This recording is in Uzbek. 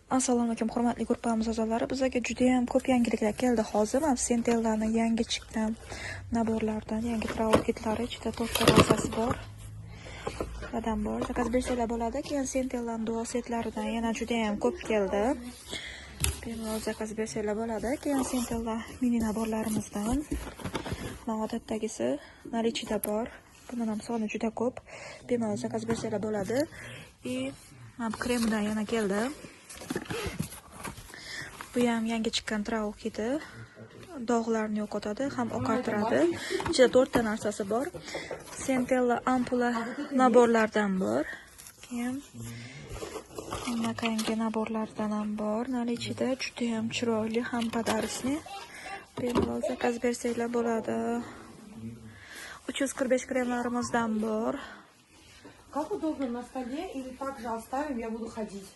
Assalomu alaykum, hurmatli gruppamiz a'zolari. Bizga judayam ko'p yangiliklar keldi hozir. Mana Centella'ni yangi chiqqan набор lardan, yangi travel kitlari, ichida to'rtta rozasi bor. Qadam bor. Заказ bersanglar bo'ladi. Keyin Centella'ni duo setlaridan yana judayam ko'p keldi. Bemalol заказ bersanglar bo'ladi. Keyin Centella mini набор larimizdan mana odatdagisi наличие da bor. Bundan ham soni juda ko'p. Bemalol заказ bersanglar bo'ladi. И mana bu kremidan yana keldi. Bu ham yangi chiqqan travel kiti. Dog'larni yo'qotadi, ham oqartiradi. Ichida to'rtta narsasi bor. Centella ampula набор lardan bor. Keyin bunaqangi набор lardan ham bor. Наличие da juda ham chiroyli, ham подарочный. Bemalol заказ bersanglar bo'ladi. 345 kremlarimizdan bor. Как удобно, на столе или так же оставим, я буду ходить.